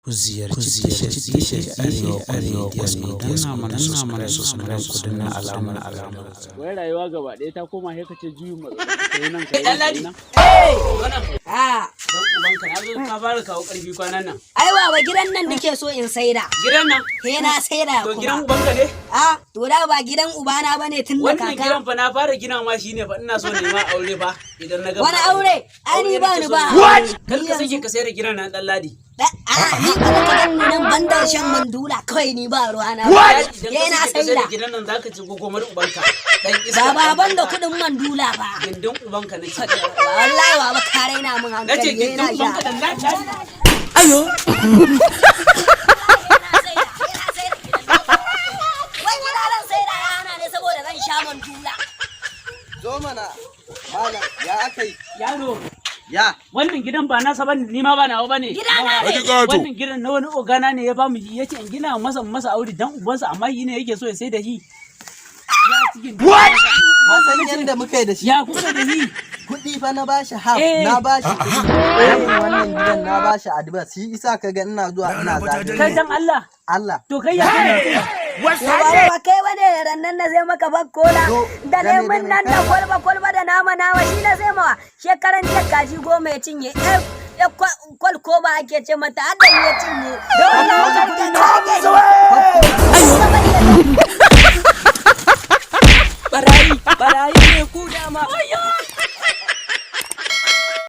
Ku ziyarci tashar Arewa Arewa danna mana subscribe, ku danna alamar alamar. Wai rayuwa gaba ɗaya ta koma sai ka ce juyin matsatsi, kai nan, kai nan, kai nan. Wannan Ah, dan ubanka na zo ka fara kawo ƙarfi kwanan nan. Ai baba, gidan nan nake so in saida. Gidan nan? He na saida To kuma. gidan ubanka ne? Ah, to da ba gidan ubana bane tun da Wannan kaka. gidan fa na fara gina ma shine fa, ina so ne ma aure fa idan na gama. Wani aure? Ai ni ba ni ba. Kar ka sake ka sayar da gidan nan, dan Ladi. Ah, ni ba ka gan ni nan banda shan mandula kawai, ni ba ruwa na. Idan He ka na sake ka sayar da saida. gidan nan, zaka ci gogomar ubanka. Dan iska. Ba baban da kuɗin mandula ba. Gindin ubanka na ce. Wallahi baba, ka raina min Na ce hankali. He gindin na sha. ubanka, dan Ladi. Ayo! Wai gida zan saida, ya hana ne saboda zan sha mandula. Zo mana, malam, ya aka yi? Yaro, Ya, wannan gidan ba nasa bane, ni ma ba nawa bane. Gidana ne. Wannan gidan na wani ogana ne ya bamu, yace in gina masa aure dan ubansa, amma shi ne yake so ya sai da shi. Ya cikin What? Ka san yadda muka yi da shi? Ya kuka da shi? Kuɗi fa na bashi half, Eh. na bashi kuɗi. Rabin wannan gidan na bashi advance. Shi isa ka ga ina zuwa ina zagaye. Kai, dan Allah. Allah. To kai, ya kai? Yo baba, ba kai bane rannan na sai maka bakkola Zo, da dame, lemun dame, nan da kai. Kwalba kwalba da nama nama shi na sai mawa. Shekaran jiya kaji 10 ya cinye. Eh, kwal ko ba ake ce mata har da ya cinye.